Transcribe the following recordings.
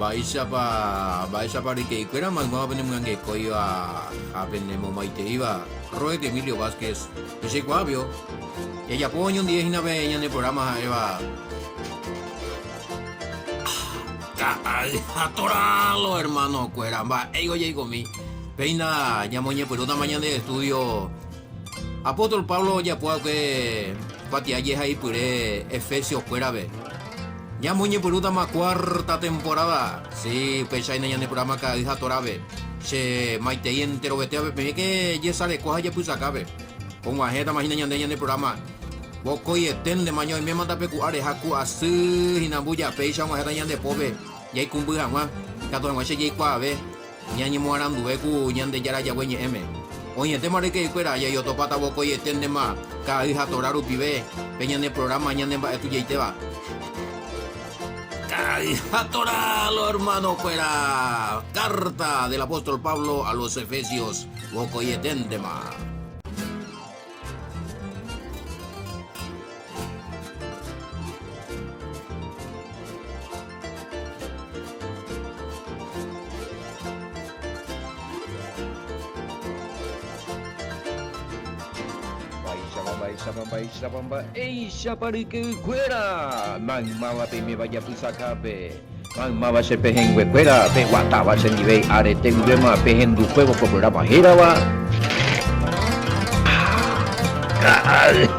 Mba'éichapa, mba'éichapa ryke'ykuéra maymáva penemyangekóiva ha penemomaiteíva Roet Emilio Vázquez pecheikuaápio. Jajapo oñondive hína pe ñane programa ha'éva Ka'ay ha Toralo, hermano-kuéra. Mba'éiko jaikomi. Péina ñamoñepyrũtama ñande estudio Apóstol Pablo ojapo va'ekue kuatia jehaipyre Efesios-kuérape. Ñamoñepyrũtama cuarta temporada. Sí, upéicha hína ñane programa Ka'ay ha Torápe. Che maitei enterovetévape peẽ ke jesareko ha jepysakápe. Og̃uahẽtama hína ñande ñane programa. Vokoieténtema ñoiméma tapeku'áre ha ku asy hína mbujapéicha og̃uahẽta ñande pópe jaikumby hag̃ua, ikatu hag̃uáicha jaikuaave. Ñañemoaranduve ku Ñandejára Yahweh ñe'ẽme. Oĩetéma ryke'ykuéra jaiotopáta vokoieténtema ka'ay ha Torá rupive pe ñane programa ñane mba'e tujaitéva. Ka'ay ha Torá, lo hermano-kuéra! Carta del apóstol Pablo a los Efesios vokoieténtema. Mba'éichapa, mba'éichapa, mba'éichapa ryke'ykuéra, maymáva peiméva japysakápe, maymáva che pehẽnguekuéra peguatáva chendive arete guivéma pehendukuévo ko programa hérava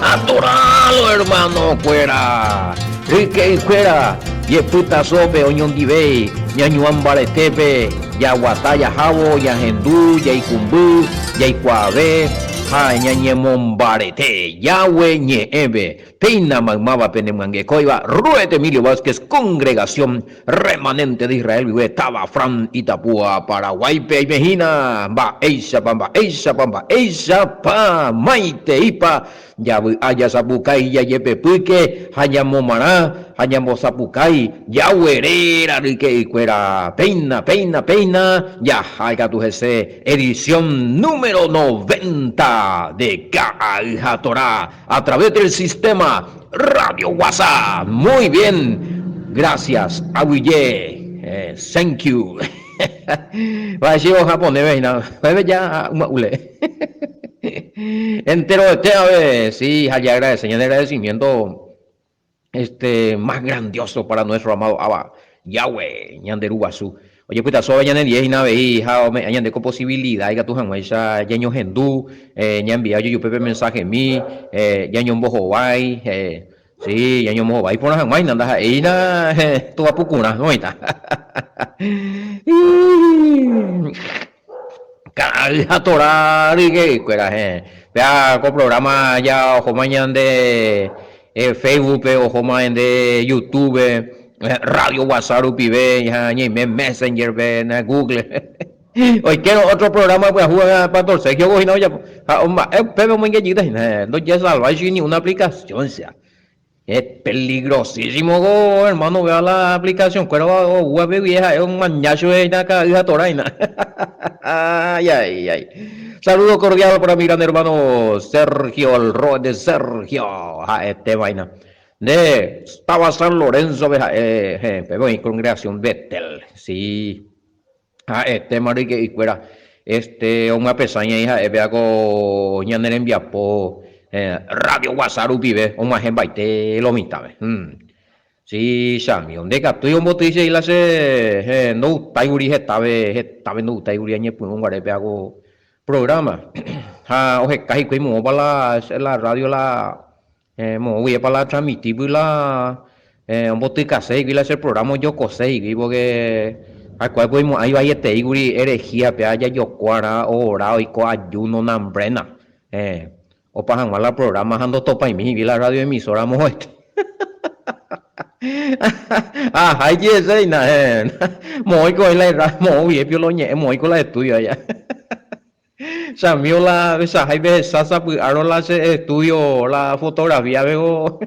Atoralo hermano-kuéra, ryke'ykuéra, jepytasópe oñondivéi, ñañuã mbaretépe, jaguata jahávo, ñahendu, jaikũmby, jaikuaave ha ñañemombarete Yahweh ñe'ẽme. Péina maymáva penemyangekóiva Ruet Emilio Vázquez Congregación Remanente de Israel guive táva Fran Itapúa Paraguáipe aime hína mba'éichapa mba'éichapa mba'éichapa maiteípa javy'a jasapukái jajepepýke ha ñamomarã ha ñambosapukái Yahweh réra ryke'ykuéra péina péina péina jaha ikatu hese edición número 90 de Ka'ay ha Torá A través del sistema Radio WhatsApp. Muy bien. Gracias. Aguyje. Thank you. Va'echi japonés hína. Pépe ya ule. Enterovete ave, sí, ha jaagradece ñane agradecimiento este más grandioso para nuestro amado Abba, Yahweh, ñande Ru Guasu. Ojepytaso ave ñane ndive hína avei ha ome'ẽ ñande ko posibilida ikatu hag̃uáicha ñañohendu, ñaenvia ojojupe pe mensahemi, ñañombohovái, sí, ñañombohovái porã hag̃ua hína, ndaha'éi hína tuvapukurã, oĩta. Ka'ay ha Torá ryke'ykuéra, héẽ. Péa ko programa ja ohóma ñande Facebook-pe, ohóma ñande YouTube-pe, radio WhatsApp rupive, ñaime Messenger-pe, Google. Oikérõ otro programa pyahu Pastor Sergio hína ojapo, ha omba'e upépe omoingejýta hína, héẽ, ndojesalvái chugui ni una aplicación sea. Es peligrosísimo ko hermano vea la aplicación kuéra oúva pe guie ha'e omaña chupe hína ka'ay ha torá hína. Ay, ay, ay. Saludo cordial para mi gran hermano Sergio, el rol de Sergio. Ha'ete vaina. Nde estaba San Lorenzo pe ha'e pe oĩ congregación Betel. Sí. Ha'ete maryke'ykuéra este omyapesãi ha'e péva ko ñane rembiapo radio guasa rupive og̃uahẽmbaite lo mitãme. Si chami, ndekatúi omboty che la che ndogutáiguri hetave, hetave ndogutáiguri añepyrũ guare péva ko programa. Ha oheka hikuái moõpa la che la radio la moõ guivépa la atransmitipy la ombotykaséigui la che programa ojokoséigui porque ha'ekuéra oimo'ã ivaieteíkuri herejía péva jajokuárã ora oiko ayuno nambrena opa hag̃ua la programa ha ndotopaimígui la radio emisora moõete. Aha ijeheséina moõiko oĩ la moõ guivépe oñe'ẽ moõiko la estudio aja. Chamío la ahechaháipe hecha sapy'árõ la che estudio la fotografía pego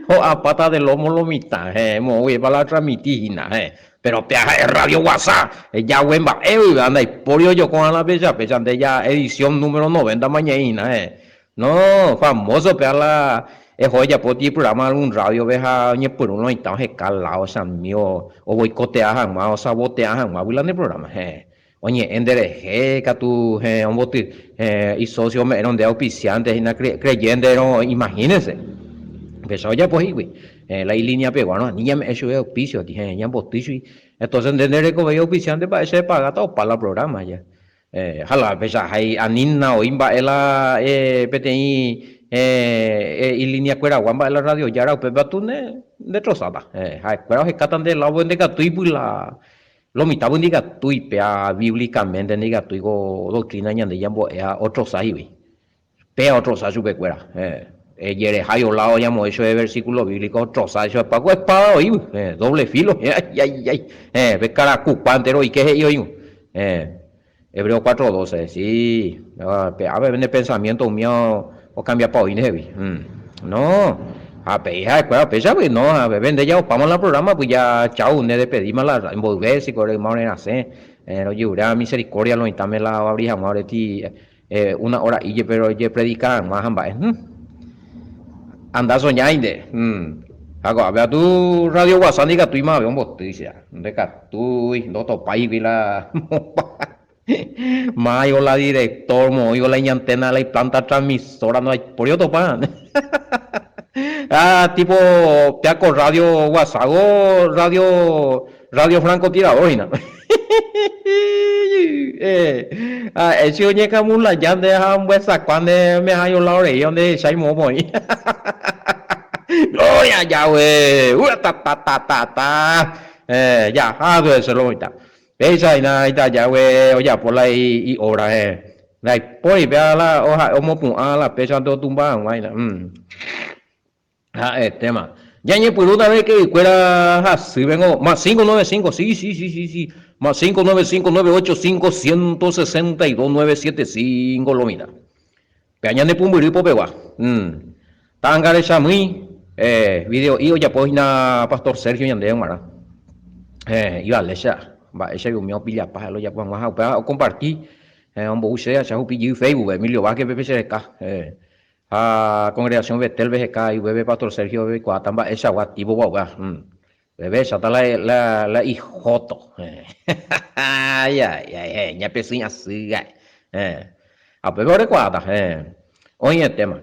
ho'apáta de lomo lo mitã, heẽ, moõguiépa la atransmiti hína, heẽ. Pero péa ha'e radio guasa, jague mba'e guive, ndaipóri ojoko la péicha péicha nde ja edición número noventa mañe'ẽ hína, heẽ. No, famoso péa la. Eho ejapo ti programa algún radio-pe ha oñepyrũ lo mitã oheka lado che amigo oboicotea hag̃ua, osabotea hag̃ua la nde programa. Heẽ. Oñe'ẽ nderehe katu heẽ omboty heẽ isocio ome'ẽrõ nde auspiciante hína creyente-rõ imagínense. Upéicha ojapo hikuái. Heẽ la ilínea peguárõ ani ñame'ẽ chupe auspicio heẽ ñamboty chugui. Entonces nde nderekovéi auspiciante mba'éicha epagáta opa la programa ja. Ha la pechahái anína oĩ mba'e la peteĩ ilíneakueragua mba'e la rrádio jára upépe katu ndetrosáta. Ha'ekuéra ohekáta nde ládo ndekatúipy la lo mitãpy ndikatúi péa bíblicamente ndikatúi ko doctrina ñande ñambo'éva otrosa hikuái. Péa otrosa chupekuéra. Ejerehái oládo ñamoĩ chupe versículo bíblico otrosa chupe pa ku espada oĩgui. Doble filo. Ai ai ai. Pe karakukua entero oike he'i oĩvo. Hebreo 4:12. Sí. Pe ápe ne pensamiento umíva okambiapa oĩ ndehegui. No. Ha pe ha'ekuéra upéichagui no. Ha pe nde ja opáma la programa pues ya chau nde despedíma la mboyve si ko yma ore rasẽ rojeruréva misericordia lo mitãme la oabri hag̃ua ore ti Una hora'i jepe rojepredika hag̃ua ha mba'e. Anda soñái nde. Ha ko'ápe katu Radio Guasa ndikatúi mave omboty che. Ndekatúi, ndotopáigui la Máigo la director, moõigo la iñantena, la iplanta transmisora, ndaipóri otopa. Ha tipo péa ko Radio Guaságo radio Radio francotirador hína. Ha'e che oñekamulaja nde ha ombyesakua nde mehái olao rei ondehechái moõpa oĩ. Gloria Yahweh! Uatatatata! Jaha che lo mitã. Péicha hína ita Yahweh ojapo la iobra. Ndaipóri péva la ha'e omopu'ã la péchante otumba hag̃ua hína. Ha'etéma. Ñañepyrũta avei ke'ykuéra hasývengo, más cinco nueve cinco, sí, sí, sí, sí, sí, más cinco nueve cinco nueve ocho cinco ciento sesenta y dos nueve siete cinco lo mitã. Péa ñane pumbyry popegua. Ta'anga rechamýi, video'i ojapo hína Pastor Sergio ñandéve g̃uarã. Ivale che mba'éicha umi opillapa ha'e ojapo hag̃ua ha upéva okomparti, ombou chéve acha hupi jey Facebook-pe, Emilio Vázquez-pe pe che reka. Ha congregación Betel veheka iguéve Pastor Sergio oikuaáta mba'eichagua tipo guaugua. Pevecháta la la la ijóto. Ay ay ay ñapesỹi asy ha'e. Ha upépe orekuaáta. Oĩetéma.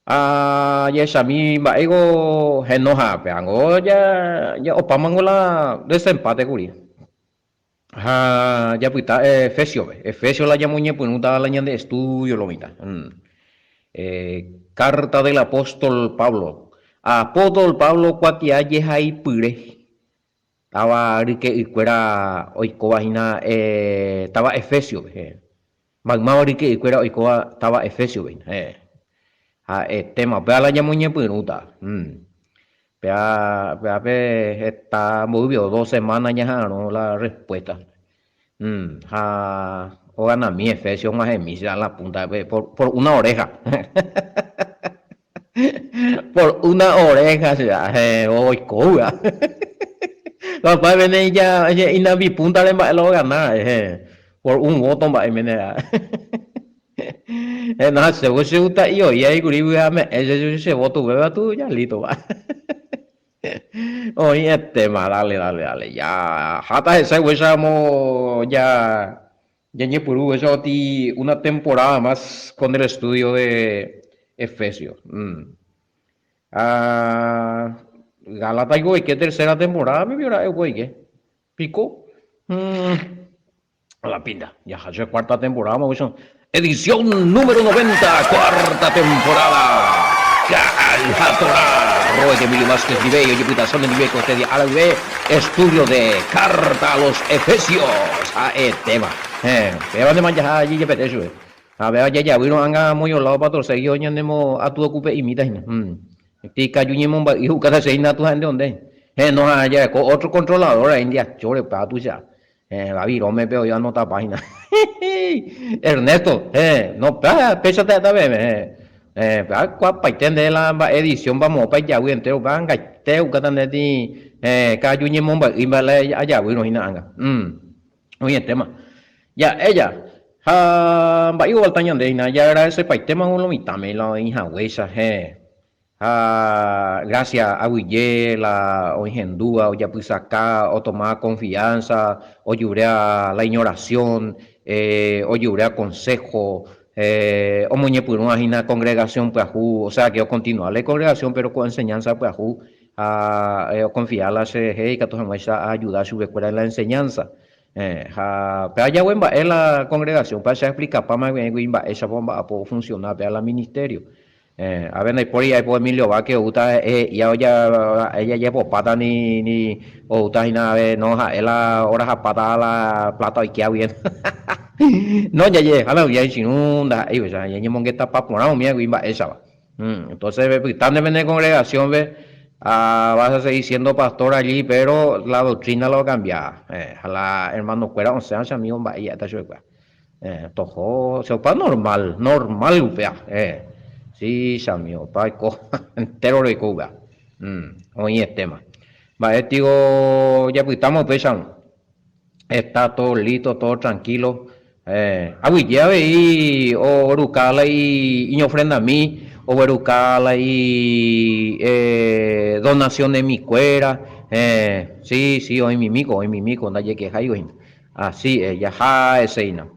Ha jahechami mba'éiko henoha péango ja ja opámango la desempate kuri. Ha japyta Efésiope. Efésio la ñamoñepyrũta la ñande estudio lo mitã. Carta del apóstol Pablo. Apóstol Pablo kuatia jehaipyre. Táva ryke'ykuéra oikóva hína táva Efésiope. Maymáva ryke'ykuéra oikóva táva Efésiope. Ha'etéma upéva la ñamoñepyrũta. Péa, péape heta mboyve o dos semana ñaha'arõ la respuesta. Ha oganami Efesios og̃uahẽmi che a la punta por, por una oreja. Por una oreja che ha oikóva. Papá vene ija inambi púntare mba'e la ogana por un voto mba'e mene. Na chévo che guta'i oĩ ai kuri vy'a me'ẽ che che voto upéva tu ya listo va. Oĩ etéma dale dale dale ya háta hese upéicharamo ya ñañepyrũ upéicha oti una temporada más con el estudio de Efesios. Ha Gálatas oike tercera temporada pe ra'e upe oike. Piko? A la pinta, jaha che cuarta temporada ma upéicha. Edición número 90, cuarta temporada. Ka'ay ha Torá. Robert Emilio Vázquez ndive ojepytaso nendive ko este día ára guive estudio de Carta a los Efesios ha'etéva. Héẽ, péva ndéma jaha jejepete chupe. Ha péva jajavýrõ ág̃a moñoláo Pastor Sergio ñanemo atuokupe'imíta hína. Ikaju ñemomba'y ho'ukáta che hína atu ha'énte onde. Héẽ, no ha jareko otro controlador ahí ndiachóre upéva tuicha. Héẽ, Babirómepe oĩ anotapa hína. Ernesto, héẽ, no, péicha ta'éta peẽme, héẽ. Héẽ, aikuaapaite nde la mba'e edición moõpa ijavy entero, upéva angaite ho'ukáta nde tĩ, héẽ, ka'aju ñemomba'y mba'e la ajavýrõ hína ág̃a. Oĩetéma. Ja'e ja, ha mba'e ovalta ñande hína, jaagradecepaitéma lo mitãme la oĩ haguéicha, héẽ. Ha gracia aguyje la oĩhendúva, ojapysaka, otoma confianza, ojurea la iñoración, ojurea consejo, omoñepyrũva hína congregación pyahu, o sea que ocontinua la congregación pero ko enseñanza pyahu ha oconfia la che rehe ikatu hag̃uáicha aayuda chupekuéra en la enseñanza. Ha pe ajague mba'e la congregación, pe che aexplicapáma gui mba'éichapa omba'apo ofunciona péva la ministerio. Ave ndaipóri aipo Emilio Vázquez oúta he'íva ha'e jajepopáta ni ni oúta hína ave no ha'e la orahapáta la plata oikéa guive. No jajehehána umi aichirũ ndaha'éi upéicha ñañemongetapa porã umi agui mba'éichapa. Entonces pepytánte pene congregación-pe vas a seguir siendo pastor allí pero la doctrina la ocambia ha la hermano-kuéra osẽva che amigo mba'e ja'éta chupekuéra. Toho, che opa normal, normal upéva, sí che amigo, opa oiko, entero roiko upéva, oĩetéma. Mba'e tiko japytáma upéicharõ, está todo listo, todo tranquilo, aguyje avei oruka la iñofrendami, ogueruka la idonacionemikuéra, sí, sí, oĩmimíko, oĩmimíko, ndajekeháigo hína. Así es, jaha eseína.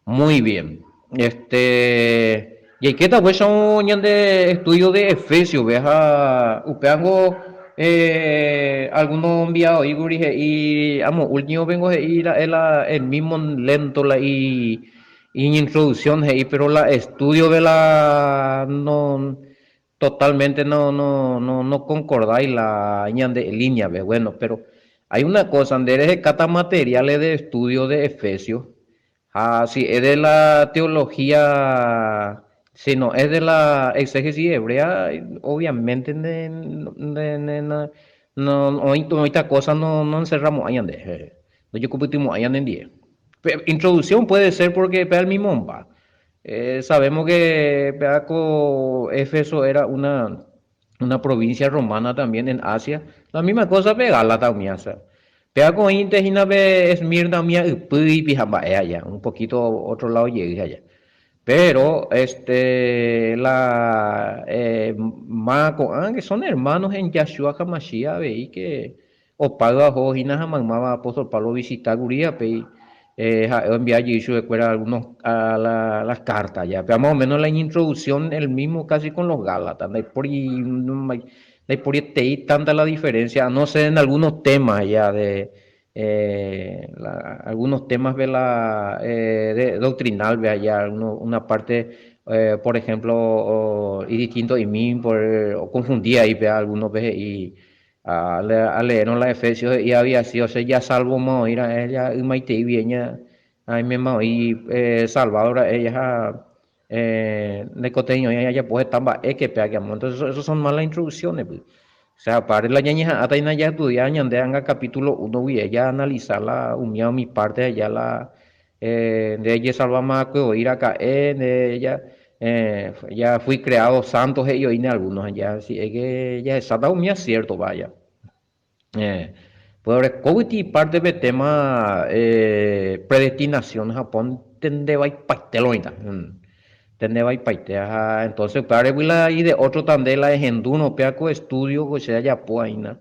Muy bien. Este, jaikéta upéicha ñande estudio de Efesios-pe ha upévango eh, alguno ombia oĩkuri he'i amo último-pengo he'i ra'e la el mismo lento la iñintroducción he'i pero la estudio-pe la no Totalmente no no no no concordái la ñande línea-pe. Bueno, pero hay una cosa, nde rehekáta materiales de estudio de Efesios, ha si es de la teología, si no es de la exégesis hebrea, obviamente nde nde nde no no oĩ oĩta cosa no no encerramo'ãi ñande, ndojekupytymo'ãi ñanendie. Pe introducción puede ser porque pe al mismo-mba. Sabemos que péva ko Éfeso era una, una provincia romana también en Asia, la misma cosa pe Gálata umi asa. Péva ko oĩnte hína pe Esmirna umi ypýipi ha mba'e aja, un poquito otro lado jey aja. Pero este la eh, ma ko'ã que son hermanos en Yahshua HaMashiach avei que Opáyva oho hína ha maymáva apóstol Pablo ovisita kuri ha péi ha'e oenvia jey chupekuéra algunos las cartas ya. Péva más o menos la iñintroducción el mismo casi con los Gálatas, ndaipóri ndaiporietei tanta la diferencia, a no ser en algunos temas ya de algunos temas de la de doctrinal pe allá una parte por ejemplo idistinto imi por oconfundi ahí pe algunos pe he'i Aleérõ la Efesios he'i había sido che ja salvoma oĩ ra'e ja ymaitei guive ña aiméma oĩ salvado ra'e ja ha ndaikotevẽi oĩ ajapo heta mba'e ke péa ke amo. Entonces eso son malas introducciones py. O sea aparte la ñañeha'ãta hína jaestudia ñande anga capítulo uno guive ja analiza la umíva umi parte aja la Nde ejesalváma va'ekue voi raka'e, nde ja ja fui creado santo he'i oĩne algunos, ja si es que jahecháta umi acierto vaya. Pues orekóguiti iparte pe tema predestinación Japón tendevaipaite lo oĩta. Tendevaipaite ha entonces upévare la y de otro tande la ehendúrõ upéva ko estudio ko che ajapo aína.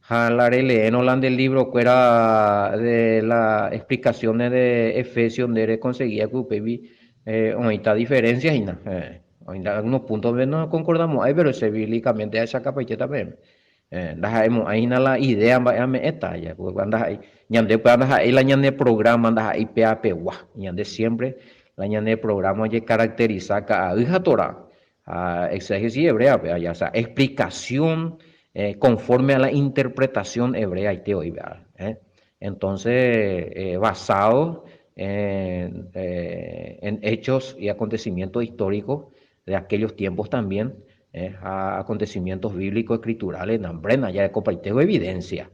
Ha la releérõ la nde libro-kuéra de la explicaciones de Efesios nde reconseguí va'ekue upégui oĩta diferencia hína. Oĩta algunos puntos-pe no concordamo'ãi pero che bíblicamente ahechakapaitéta peẽme. Ndaha'emo'ãi hína la idea mba'e ame'ẽta ja, porque ndaha'éi, ñande upéva ndaha'éi la ñane programa ndaha'éi péva pegua. Ñande siempre la ñane programa ojecaracteriza ka'ay ha Torá Ha exégesis hebrea-pe aja, o sea, explicación conforme a la interpretación hebrea-ite oĩve ára. Entonces, basado en hechos y acontecimientos históricos de aquellos tiempos también, ha acontecimientos bíblicos escriturales, nambrena, jarekopaitévo evidencia.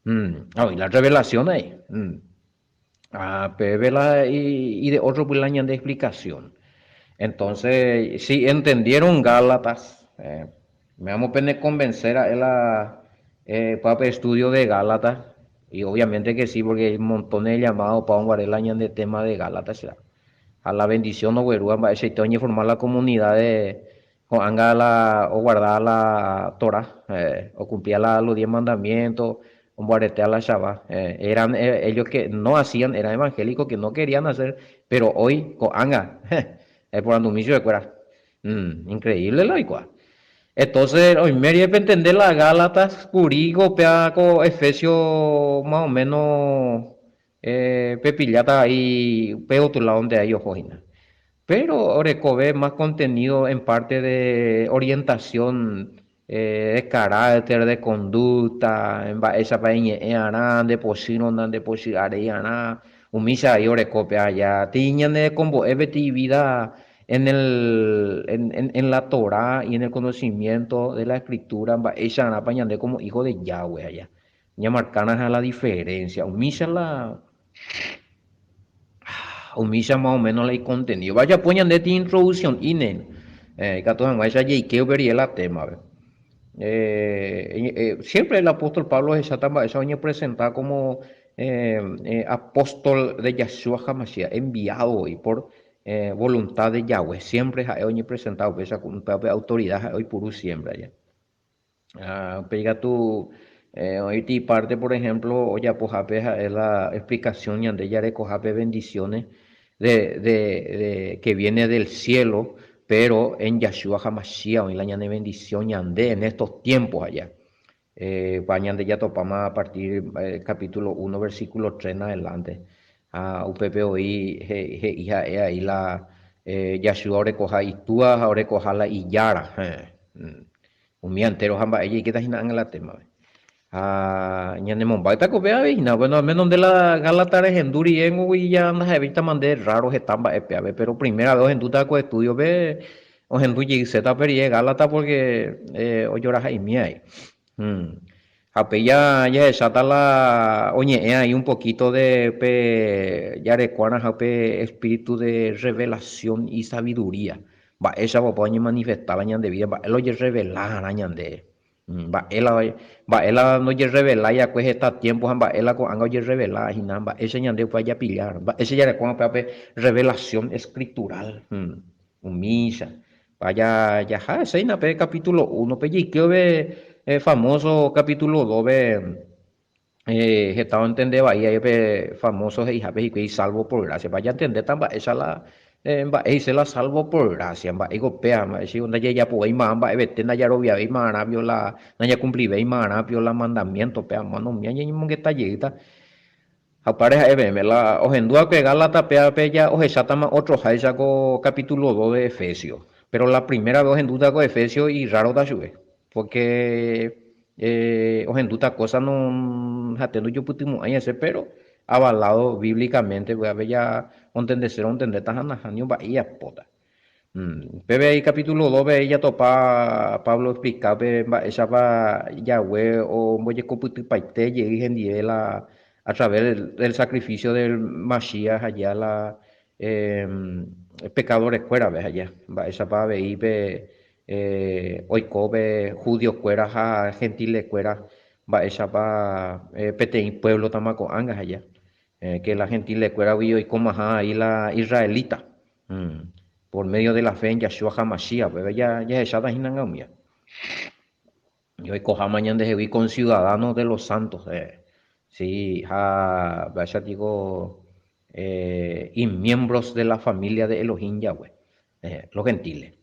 Ha oĩ la revelación ahí. Ha peve la y de otro pues la ñande explicación. Entonces, si entendieron Gálatas, me vamos pene convencer a la pa estudio de Gálatas, y obviamente que sí, porque hay montones de llamados pa un la ñande tema de Gálatas, será. A la bendición no oguerúva mba'eichaite oñeforma la comunidad de. Ko'ág̃a la oguarda la Torá, okumplía la los diez mandamientos, omboaretea la Shabbat. Eran ellos que no hacían, eran evangélicos que no querían hacer, pero hoy, ko'ág̃a, eporandumi chupekuéra. Increíble la oikuaa. Entonces, oimérire pentende la Gálatas kuri ko péa ko Efesio más o menos pepilláta ahí pe otro lado donde ahí oho hína. Pero orekove más contenido en parte de orientación de carácter, de conducta, mba'éichapa iñe'ẽ arã, ndepochýrõ nandepochy aréi arã, umícha ahí oreko pe aja. Tei ñanerekombo'e peteĩ vida en el, en, en, en la Torá y en el conocimiento de la Escritura mba'éicha arãpa ñande como hijo de Yahweh aja. Ñamarkárã la diferencia, umícha la umícha más o menos la icontenido. Vajapo ñande ti introducción ine, ikatu hag̃uáicha jaike upe rire la tema-pe. Siempre el apóstol Pablo ohecháta mba'éicha oñepresenta como apóstol de Yahshua HaMashiach, enviado voi por voluntad de Yahweh. Siempre ha'e oñepresenta upéicha, upéva pe autoridad ha'e oipuru siempre aja. Ha upéi katu oĩti ipárte, por ehémplo, ojapohápe ha'e la explikasión ñande jarekohápe bendiciones de, de, de, que viene del cielo, péro en Yahshua HaMashiach oĩ la ñane vendisión ñande en estos tiempos aja. Pa ñande jatopáma a partir capítulo 1, versículo 3 en adelante. Ha upépe oĩ he'i ha'e ahí la Yahshua orekoha itúa ha orekoha la ijára. Umi entero ha mba'e jaikéta hína ág̃a la témape. Ha ñanemombáyta ko péva avei hína. Bueno, al menos nde la Gálata rehendu riéngogui ja ndaha'evéitama nde rráro heta mba'e pévape. Péro primera ves ohendúta ko estúdiope ohendu jeyséta upe rire Gálata pórke ojoraha'imi avei. Ha upéi ja jahecháta la oñe'ẽ ai un poquito de pe jarekuárã ha upe espíritu de revelación y sabiduría. Mba'éichapa opa oñemanifesta la ñande vida, mba'e la ojerrevelárã ñande. Mba'e la, mba'e la ndojerrevelái akue heta tiempo ha mba'e la ko'ág̃a ojerrevela hína, mba'éicha ñande upéva japillar, mba'éicha jareko upéva pe revelación escritural. Umícha. Pa jaha hese pe capítulo 1 pe jaike pe famoso capítulo 2 pe heta ontende vai ahí pe famoso he'ihápe hikuái salvo por gracia. Pa jantendéta mba'éicha la mba'e he'ise la salvo por gracia, mba'éiko péva, mba'éicha ndajajapovéima mba'evete ndajaroviavéima arã la nañakumplivéima arã la mandamiento péva, mano umíva ñañemongeta jeýta. Ha upévare ha'e peẽme, la ohendúva pe Gálatas pévape ja ohechátama otroháicha ko capítulo 2 de Efesios. Péro la primera ves ohendúta ko Efesios irrárota chupe, pórke ohendúta kósa no ha'ete ndojupytymo'ãi hese, péro avalado bíblicamente pévape ja ontendesérõ ontendéta ha nahániri mba'e ijapóta. Upépe ahí capítulo 2-pe ahí jatopa Pablo oexplika pe mba'éichapa Yahweh ombojekopytypaite jey hendive la a través del sacrificio del Mashiach aja la pekadorekuérape aja, mba'éichapa avei pe oiko pe judiokuéra ha gentilekuéra mba'éichapa peteĩ pueblotama ko'ág̃a aja, que la gentilekuéragui oikomaha ahí la israelita. Por medio de la fe en Yahshua HaMashiach, upéva jahecháta hína anga umíva. Oikoháma ñandehegui conciudadanos de los santos. Sí, ha mba'éicha piko y miembros de la familia de Elohim Yahweh, los gentiles.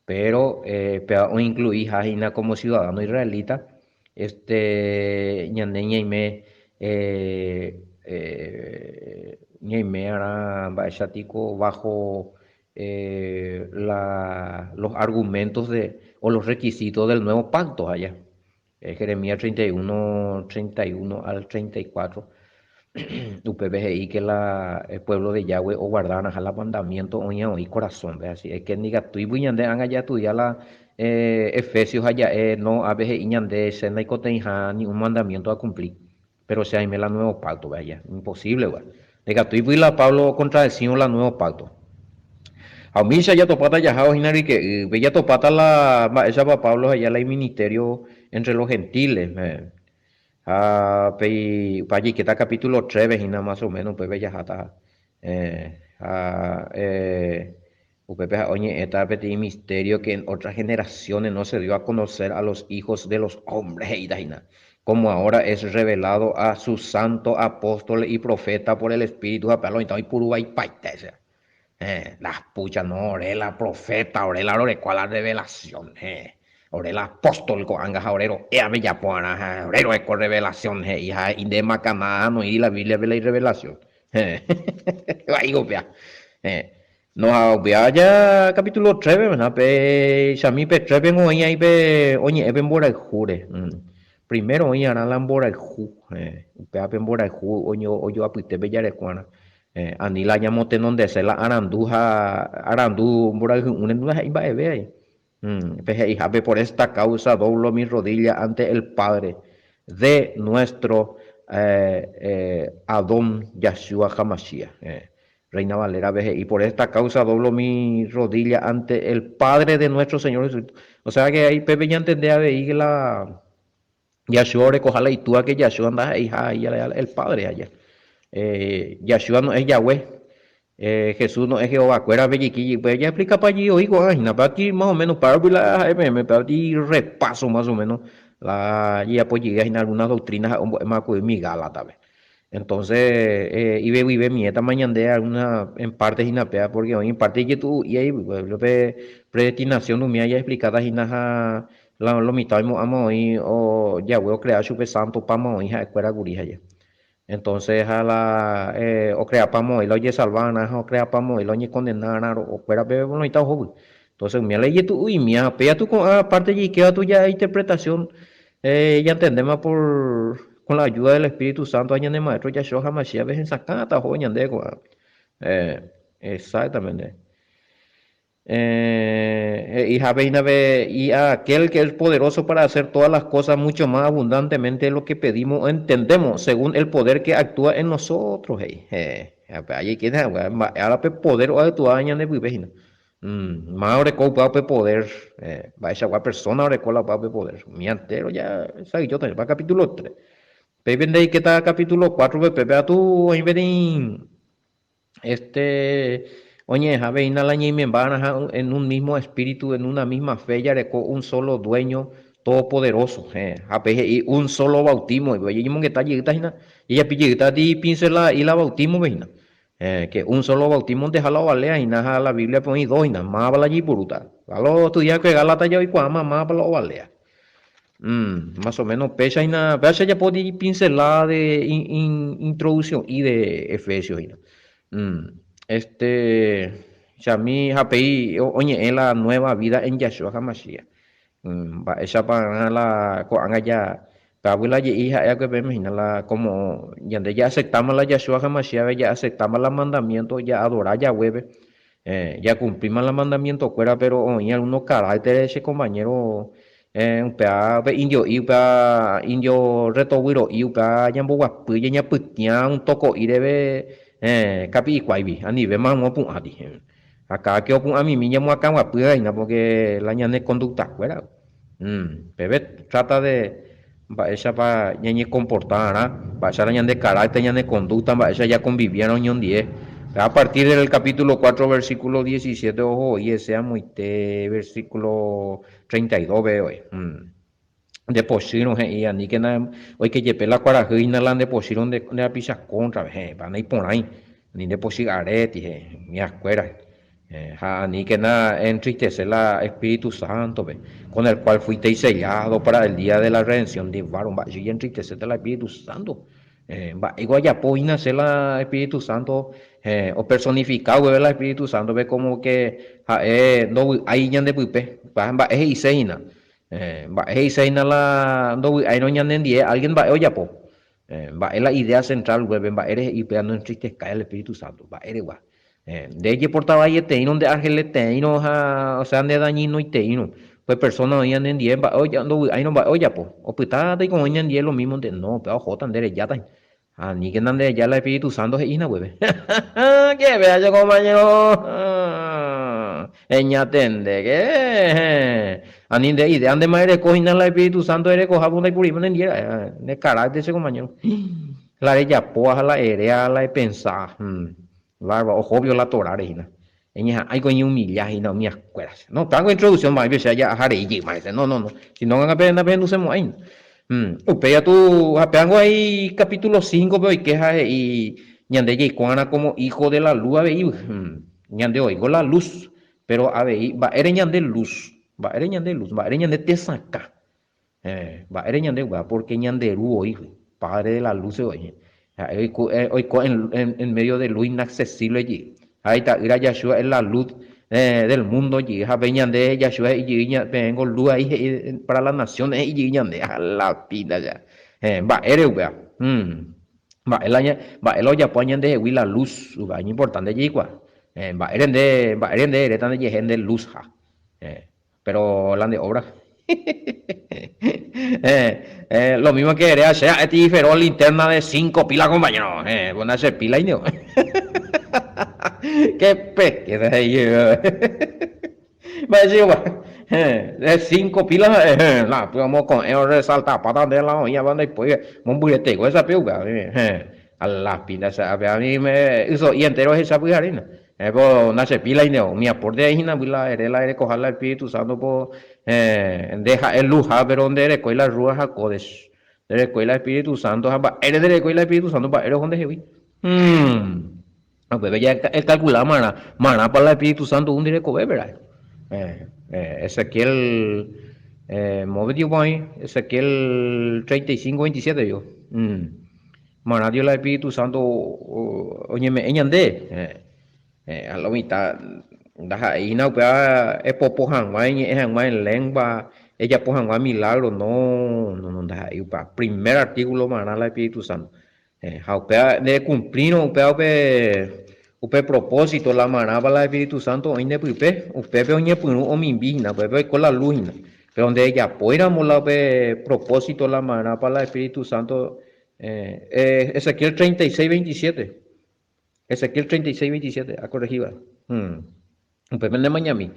Pero péva oincluiha hína como ciudadano israelita, este ñande ñaime ñaime arã mba'éicha piko bajo la los argumentos de o los requisitos del nuevo pacto aja. Jeremías 31, 31 al 34, upépe he'i que la el pueblo de Yahweh oguardarãha la mandamiento oĩva oĩ corazón-pe. Así es que ndikatúigui ñande ág̃a jaestudia la Efesios ha ja'e no, ápe he'i ñande che ndaikotevẽiha ni un mandamiento akumpli, pero che aime la nuevo pacto-pe aja. Imposible gua. Ndikatúigui la Pablo okontradesírõ la nuevo pacto. Ha umícha jatopáta jahávo hína ryke'y, upéi jatopáta la mba'éichapa Pablo he'i la iministerio entre los gentiles. Ha upéi upe jaikéta capítulo 3-pe hína más o menos upépe jaháta. Ha. Upépe ha'e oñe'ẽta peteĩ misterio que en otras generaciones no se dio a conocer a los hijos de los hombres he'íta hína, como ahora es revelado a sus santos apóstoles y profetas por el Espíritu ha péva lo mitã oipuru vaipaite che. Héẽ, las pucha no, ore la profeta, ore la rorekóva la revelación, héẽ, ore la apóstol ko'ág̃a ha ore ro'éva pejapo va'erã ha ore roheko revelación he'i ha he'i nde makanada noĩri la Biblia-pe la irrevelación, héẽ, vaíko péva, héẽ. No ha upéva aja capítulo 3-pe, ¿verdad? Pe chami pe 3-pe oĩ ahí pe oñe'ẽ pe mborayhúre. Primero oĩ arã la mborayhu, upéva pe mborayhu ojoapytépe jareko arã. Ani la ñamotenondese la arandu ha arandu mborayhu'ỹre ndaha'éi mba'eve ai. Pe he'ihápe por esta causa doblo mi rodilla ante el Padre de nuestro Adón Yahshua HaMashiach. Reina Valera-pe he'i, Por esta causa doblo mi rodilla ante el Padre de nuestro Señor Jesucristo. O sea que ahí pépe ñantende avei que la Yahshua orekoha la itúa que Yahshua ndaha'eiha ahí el Padre aja. Yahshua no es Yahweh. Jesús no es Jehová kuéra pe jiki jype. Ja explicapa allí oĩ ko'ã hína. Pe aquí más o menos páramo la ha'e peẽme, pe aquí repaso más o menos la jajapo jey hína algunas doctrinas ha'e ombo'éma kuri umi Gálatape. Entonces, ivevuive miétama ñande alguna en parte hína péva, porque oĩ en parte ijetu'u'i ahí, por ejemplo, pe predestinación umíva jaexplikáta hína ha la lo mitad oimo'ãma oĩ o Yahweh ocrea chupe santo páma oĩ ha'ekuéra kuri haja. Entonces ha la ocreapáma oĩ la ojesalva va'erã ha ocreapáma oĩ la oñecondena va'erã ro'okuérape lo mitad ohóvy. Entonces umíva la ijetu'u'imía ha péva tu ko'ã parte jeikéva tu ja interpretación Ñantendéma por con la ayuda del Espíritu Santo ha ñane Maestro Yahshua HaMashiach hesakãta ohóvo ñandéve ko'ág̃a. Exactamente. He'i hápe hína pe y a aquel que es poderoso para hacer todas las cosas mucho más abundantemente de lo que pedimos o entendemos, según el poder que actúa en nosotros, he'i. Péa jaikéne haguã mba'e ára pe poder oactúa ñandepype hína. Máva oreko upéva upe poder, mba'eichagua persona oreko la upéva upe poder. Umi entero ja sa'yjóta oĩpa capítulo 3. Péipe ndeikéta capítulo 4-pe pépe katu oĩ peteĩ este oñe'ẽhápe hína la ñaimemba va'erãha en un mismo espíritu, en una misma fe, jareko un solo dueño todopoderoso. Ha pe he'i un solo bautismo, oñemongeta jeýta hína, jajapi jeýta pincelada'i la bautismo-pe hína. Que un solo bautismo ndeha la ovalea hína ha la Bíbliape oĩ dos hína, mávapa la jaipurúta. Ha lo ostudiákue Gálatas ja oikuaáma mávapa la ovalea. Más o menos péicha hína, péva che ajapo di pincelada de introducción'i de Efesios hína. Este, chami ha péi oñe'ẽ la nueva vida en Yahshua HaMashiach. Mba'éichapa la ko'ág̃a ja pe la je'i ha'e va'ekue peẽme hína la como ñande ja'aceptáma la Yahshua HaMashiach-pe, ja'aceptáma la mandamiento ja'adora Yahweh-pe, ja'cumplíma la mandamiento-kuéra pero oĩ alguno carácter che compañero upéva pe indio'i, upéva indio retovyro'i, upéva ñamboguapy ñañapytĩa un toko'i reve kapi'ikuáigui anivéma hag̃ua opu'ãti. Ha káda ke opu'ãmimi ñamoakãguapýva hína pórke la ñane konduktakuéra. Peve tráta de mba'éichapa ñañekomporta va'erã, mba'éicha la ñande karákter, ñane kondúkta, mba'éicha jakonvivi va'erã oñondive. A partir del capítulo 4, versículo 17 oho voi hese amoite versículo 32 peve voi. Nde pochýrõ he'i, aníkena oike jepe la kuarahy hína la nde pochýrõ nde rapicha kóntrape, he'ẽpa naiporãi, ani nde pochy aréti, he'ẽ miakuéra, ha aníkena entristece la Espíritu Sántope, con el cual fuisteis sellado para el día de la redención, nde varo mba'éicha ojentristecéta la Espíritu Santo, mba'éiko ajapo hína che la Espíritu Santo, opersonifica gueve la Espíritu Sántope como que ha'e ndovy'ái ñande pype, mba'e he'ise hína, Mba'e he'ise hína la ndovy'áirõ ñanendie álgien mba'e ojapo? Mba'e la idea central upépe? Mba'ére he'i upéva noentristezcái al Espíritu Santo? Mba'éregua? Nde ejeporta vaieteĩrõ, nde argeleteĩrõ ha osea nde dañinoiteĩrõ, upe persona oĩ ñanendie mba'e ndovy'áirõ mba'e ojapo? Opytáta iko'õi ñandie lo mímonte? No, upéva ohóta, nde rejáta hína. Ha aníkena nde reja la Espíritu Santo he'i hína upépe. Que vea che compañero. Eñatendéke. Ani nde idea ndéma ereko hína la Espíritu Santo erekoha punda ipurima nendive ra'e. Nde carácter che compañero. La rejapóva ha la eréva la epensáva. Bárbaro, ohóvio la Toráre hína. Eñeha'ãiko eñehumilla hína umi akuéra. No, tango introducción mba'épe che aja rei jeyma hese. No, no, no. Si no, napehendusemo'ãi. Upéi katu ha péango aĩ capítulo 5-pe oike ha he'i ñande jaikuaarã como hijo de la luz avei. Ñande oiko la luz, pero avei mba'ére ñande luz, mba'ére ñande luz, mba'ére ñande tesakã. Mba'ére ñande upéva, porque ñande Ru voi, Padre de la luz voi. Ha'e oiko, oiko en, en, en medio de luz inaccesible jey. Ha ita'ýra Yahshua es la luz del mundo jey. Ha pe ñande Yahshua he'i jey peẽngo luz ahí he'i para las naciones he'i jey ñande. Ha la pinta ya. Mba'ére upéva. Mba'e la, mba'e la ojapóva ñandehegui la luz, upéva iñimportante jaikuaa. Mba'ére nde, mba'ére nde eréta ndejehe nde luz ha. Pero la nde obra. Lo mismo que ere che ha'éti iferó linterna de cinco pila compañero. Bueno, che pila indio. Qué pesqueza he'i. Mba'éichagua. De cinco pila ha'e. La py omoko'ẽ orresaltapáta nde la oĩva ndaipói mombyretekue esa pe upéva. A la pila che ápe a mí me yso'i entero ohecha pyharéina. Po na che pila indio umi aporte aĩ hína la ere la erekoha la Espíritu Santo po nde ha'e luz ha pero nde erekói la Rúa ha Kodesh. Nde erekói la Espíritu Santo ha mba'ére nde erekói la Espíritu Santo mba'ére oho ndehegui. Upépe ja ecalcula marã, marãpa la Espíritu Santo ou nde rekovépe ra'e. Ezequiel móveti opa oĩ, Ezequiel 35, 27 digo. Marã tio la Espíritu Santo oñeme'ẽ ñande. Ha lo mitã ndaha'éi hína upéva epopo hag̃ua, eñe'ẽ hag̃ua en lengua, ejapo hag̃ua milagro, no, no, no ndaha'éi upéva. Primer artículo marã la Espíritu Santo. Ha upéva nde ekumplírõ upéva upe upe propósito la marãva la Espíritu Santo oĩ nde pype, upépe oñepyrũ omimbi hína, upépe oiko la luz hína. Péro nde ejapóiramo la upe propósito la marãpa la Espíritu Santo Ezequiel 36, 27. Ezequiel 36, 27, akorrehíva. Upépe nde mañami.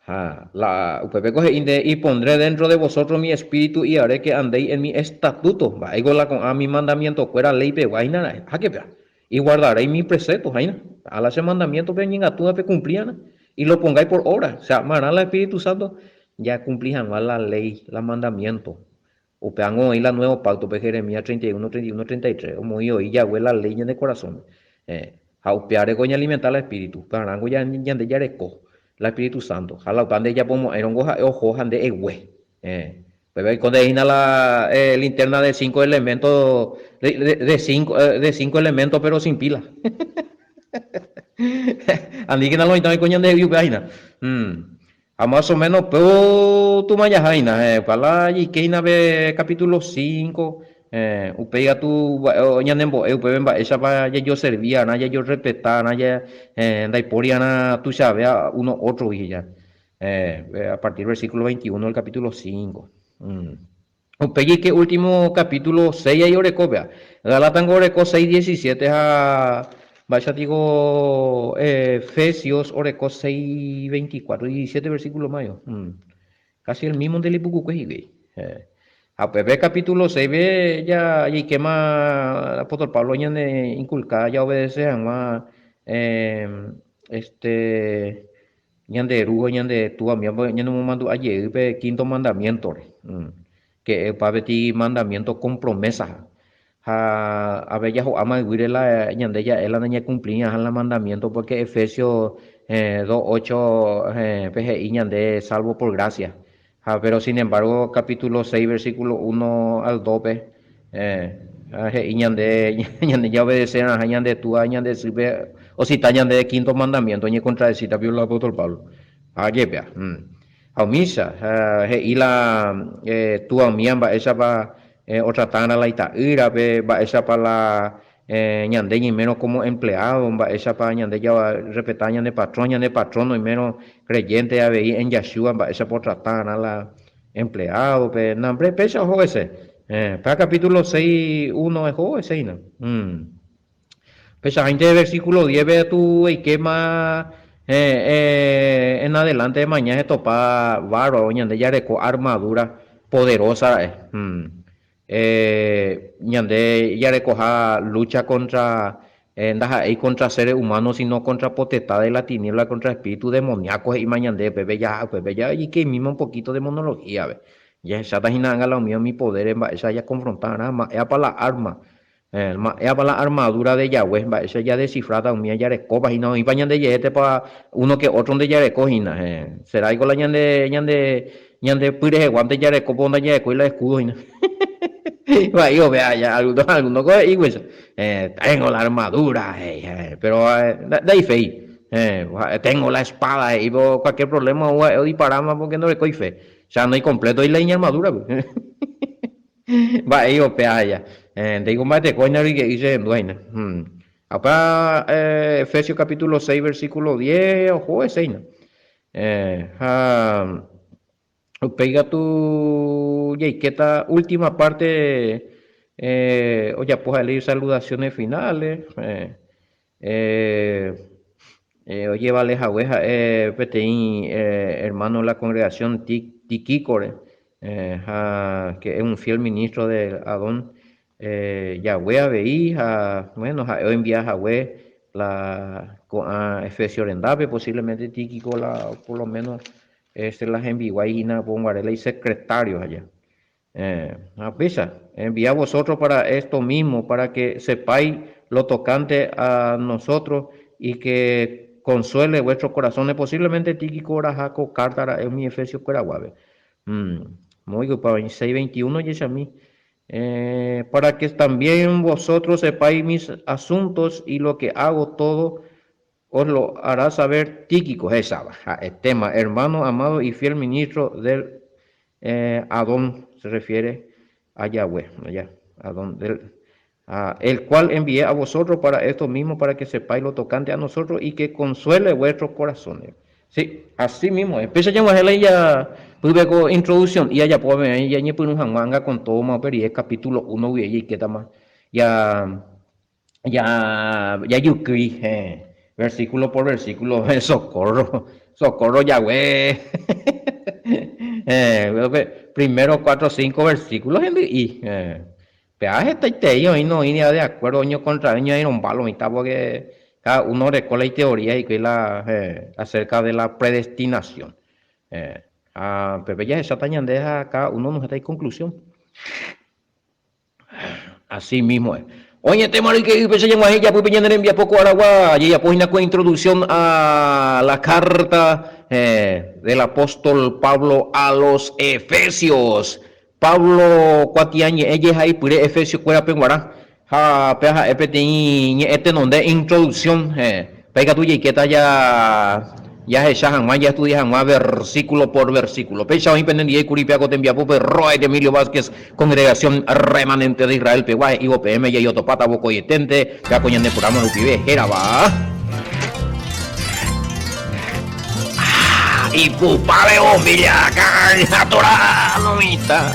Ha la upépe ko he'i nde y pondré dentro de vosotros mi espíritu y haré que andéis en mi estatuto. Mba'éiko la ko'ã mi mandamiento kuéra ley pegua hína ra'e. Háke péa. Y guardaréis mis preceptos hína. Ha la che mandamiento pe oñengatúva pe cumplíana y lo pongáis por obra. O sea, marã la Espíritu Santo ya cumpli hag̃ua la ley, la mandamiento. Upévango oĩ la Nuevo Pacto pe Jeremías 31, 31, 33, omoĩ oĩ jague la ley ñane korasõme. Ha upévare ko ñalimenta la Espíritu, upearãngo ñande jareko la Espíritu Santo. Ha la upéva ndejapomo'ãirõngo ha'e oho ha nde egue. Upéva oiko nde hína la linterna de cinco elemento, de cinco, de cinco elemento pero sin pila. Aníkena lo mitã oiko ñandehegui upéva hína. Ha más o menos upévo tumajaha hína, upe la jaike hína pe capítulo 5, upéi katu ñanembo'e upépe mba'éichapa jajoservi arã, jajorrespeta arã, ndaipóri arã tuichave uno ótrogui he'i a partir versículo 21 del capítulo 5. Upéi jaike último capítulo 6 ai oreko péa. Gálatas niko oreko 6, 17 ha mba'éicha piko Efesios oreko 6, 24, 17 versículo mayo. Casi el mismo nde ipukukue hikuái. Ha upépe capítulo 6 pe ja jaikéma apóstol Pablo ñane inculca jaobedece hag̃ua este Ñande Ru ha ñande Túva umi ñanemomandu'a jey pe quinto mandamiéntore, que opa peteĩ mandamiénto con promesa. Ha ave jaho'áma yvýre la ñande ja'e la nañakumpliri'ãha la mandamiénto pórke Efesios 2:8 pe he'i ñande salvo por gracia. Ha péro sin embargo capítulo 6 versículo 1 al 2-pe he'i ñande ñande jaobedecerãha ñande túa ha ñande sýpe ocita ñande quinto mandamiento oñecontradecita pe apóstol Pablo. Ha jepea. Ha umícha he'i la túa umía mba'éichapa otratarã la ita'ýrape, mba'éichapa la Ñande ñaimérõ como empleado, mba'éichapa ñande jarrespeta ñane patrón, ñane patrón oimérõ creyente avei en Yahshua, mba'éichapa otrata arã la empleado-pe, nambre péicha oho hese. Péva capítulo 6, 1 oho hese hína. Peichaháinte versículo 10-pe katu eikéma en adelante emaña hetopa bárbaro ñande jareko armadura poderosa ra'e. Ñande jarekoha lucha contra Ndaha'éi contra seres humanos, sino contra potestad de la tiniebla, contra espíritu demoníaco he'íma ñande upépe ja upépe ja ojeikeimíma un poquito demonología-pe. Jahecháta hína ág̃a la umi umi poderes mba'éicha jakonfronta-arã, mba'épa la arma, mba'épa la armadura de Yahweh, mba'éicha jadesifráta umíva jarekópa hína, oĩpa ñandejehétepa uno que otro nde jareko hína. Seráiko la ñande ñande Ñande py reheguánte jareko po ndajarekói la escudo hína. Vai ove aja alguno, alguno ko he'i guéicha. Eh, tengo la armadura, he'i, eh, pero eh, ndaiféi. Eh, tengo la espada, he'i, po cualquier problema ou ha'e odiparáma porque ndorekói fe. O sea, noicomplétoi la iñarmadura. Mba'éi opea aja. Eh, ndéiko mba'etekói hína ryke'y che rendúva hína. Hmm. Ha upéva eh, Efesios capítulo 6 versículo 10 oho hese hína. Ha upéi katu jaikéta última parte ojapo ha'e saludaciones finales, ojevale hague ha'e peteĩ hermano la congregación Tiquícore, ha que es un fiel ministro de Adón Yahweh avei ha bueno ha'e oenvia hague la ko'ã Efesio rendápe, posiblemente Tíquico la por lo menos este la hembiguái hína ponguare la isecretario aja. Ha upéicha, envía vosotros para esto mismo, para que sepáis lo tocante a nosotros y que consuele vuestros corazones. Posiblemente Tíquico oraha ko carta ra'e umi Efesio kueraguápe. Moõiko 6:21 jechami. Para que también vosotros sepáis mis asuntos y lo que hago todo os lo hará saber Tíquico, hesáva, ha'etéma, hermano amado y fiel ministro del Adón, se refiere a Yahweh, allá, Adón, del, a, el cual envié a vosotros para esto mismo, para que sepáis lo tocante a nosotros y que consuele vuestros corazones. Sí, así mismo es. Péicha ñag̃uahẽ la ijapýpe ko introducción y ajapo avei ñañepyrũ hag̃ua anga con todo ma upe rire capítulo uno guive jaikétama ja ja jajukýi heẽ versículo por versículo socorro socorro jague heẽ upe primero cuatro cinco versículo hendy'i heẽ Péva hetaiterei oĩ noĩriva de acuerdo oñokontrave oñorairõmba lo mitã porque cada uno oreko la iteoría hikuái la acerca de la predestinación. Ha pépe jahecháta ñande ha cada uno onohẽta iconclusión. Así mismo es. Oñetéma ryke'ýpe che ñeg̃uahẽ ijapýpe ñane rembiapo ko aragua jajapo hína ko introducción a la carta del apóstol Pablo a los Efesios. Pablo kuatiañe'ẽ jehaipyre Efesio-kuérape g̃uarã, ha péva ha'e peteĩ ñe'ẽ tenonde introducción, péva ikatu jaikéta jahecha hag̃ua, jaestudia hag̃ua versículo por versículo. Péicha oĩ penendive kuri péva ko tembiapópe Roet Emilio Vázquez, Congregación Remanente de Israel pegua, he'ívo peẽme jaiotopáta vokoieténte, péva ko ñane programa rupive hérava. Ipupáve bombilla caña torá lo mitã.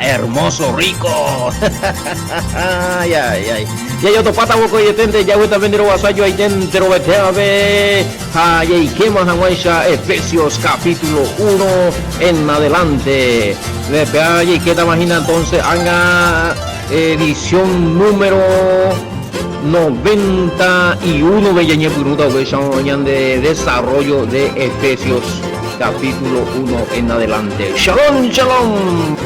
Hermoso, rico. Ay, ay, ay. Ya yo topata vokoieténte jagueta pende rovasa joaiténte rovetévape ha jaikéma hag̃uáicha Efesios capítulo 1 en adelante. Péva jaikétama hína entonces ág̃a edición número 91-pe ñañepyrũta upéicha ñande desarrollo de Efesios capítulo 1 en adelante. Shalom, shalom.